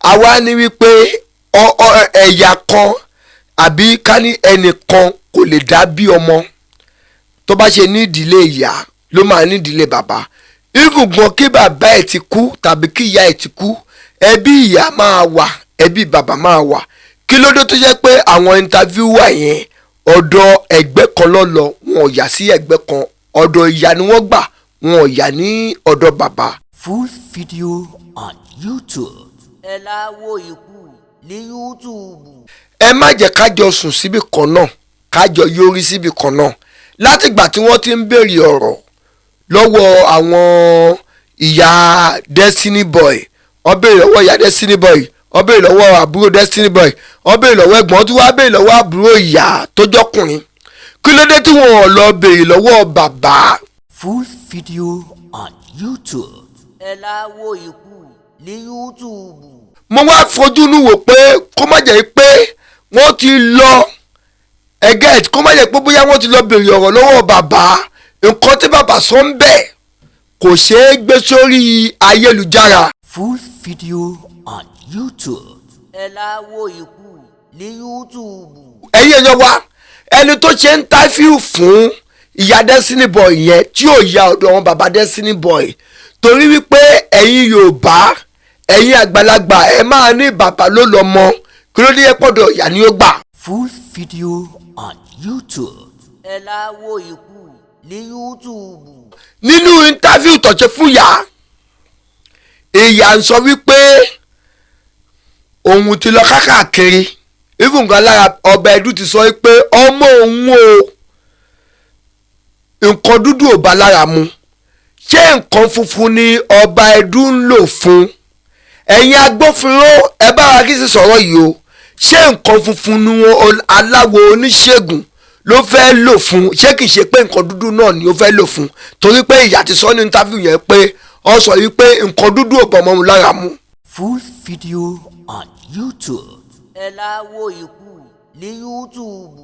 Àwa ní wípé ẹ̀yà kan àbí ká ní ẹnìkan kò lè dá bí ọmọ. Tó bá ṣe ní ìdílé ìyá ló máa ní ìdílé bàbá. Ibùgbọ́n kí bàbá ẹ̀ ti kú tàbí kí ìyá ẹ̀ ti kú, ẹbí ìyá máa wà, ẹbí bàbá máa wà. Kí ló dé tó jẹ́ pé àwọn interviewer yẹn, ọ̀dọ̀ ẹgbẹ́ kan ló lọ, wọn ò yà sí ẹgbẹ́ kan? Ọ̀dọ̀ ìyá ni wọ́n gbà, wọn ò yà ní ọ̀dọ̀ bàbá. Full video on YouTube. Ẹ láwo ikú ní YouTube. Ẹ má jẹ́ kájọ sùn síbì kan náà, kájọ yọrí síbì kan náà. Látìgbà tí wọ́n ti ń béèrè ọ̀rọ̀ lọ́wọ́ àwọn ìyá Destiny Boy, wọ́n béèrè lọ́wọ́ ìyá Destiny Boy, wọ́n béèrè lọ́wọ́ àbúrò Destiny Boy, wọ́n béèrè lọ́wọ́ ẹ̀gbọ́n, wọ́n tún wá béèrè lọ́wọ́ àbúrò ìyá tó jọkùnrin. Kí ló dé tí wọ́n ò lọ béèrè lọ́wọ́ bàbá? Full video on YouTube. Ẹ láwo ikú ní YouTube. Mo wá fojú inú wò pé kó má jẹ́ pé wọ́n ti lọ ẹgẹ́, kó má jẹ́ pé bóyá wọ́n ti lọ béèrè ọ̀rọ̀ lọ́wọ́ bàbá, nǹkan tí bàbá sọ ń bẹ̀ kò ṣeé gbé sórí ayélujára. Full video on YouTube. Ẹ láwo ikú ní YouTube. Ẹ̀yin èèyàn wa, ẹni tó ṣe interview fún ìyá Destiny Boy yẹn tí ò ya ọ̀dọ̀ àwọn bàbá Destiny Boy, torí wípé ẹ̀yin Yorùbá, ẹ̀yin àgbàlagbà, ẹ máa ní bàbá ló lọ mọ, kí ló dé pọ̀dọ̀ ìyá ni ó gbà? Full video on YouTube. Ẹ láwo ikú ní YouTube. Nínú interview tó ṣe fún ìyá, ìyá ń sọ wípé òun ti lọ kákàkiri. Even gan lára, ọba Ẹdú ti sọ pé ọmọ òun o, nǹkan dúdú ò bá lára mu. Ṣé nǹkan funfun ni ọba Ẹdú ń lò fún? Ẹ̀yin agbófinró, ẹ bá wa kí sì sọ̀rọ̀ yìí o. Ṣé nǹkan funfun ni wọn aláwo oníṣègùn ló fẹ́ lò fún? Ṣé kìí ṣe pé nǹkan dúdú náà ni ó fẹ́ lò fún? Torí pé ìyá ti sọ ní interview yẹn pé ọ sọ yìí pé nǹkan dúdú ò bọ́ ọmọ òun lára mu. Full video on YouTube. Ẹ láwo ikú ní YouTube.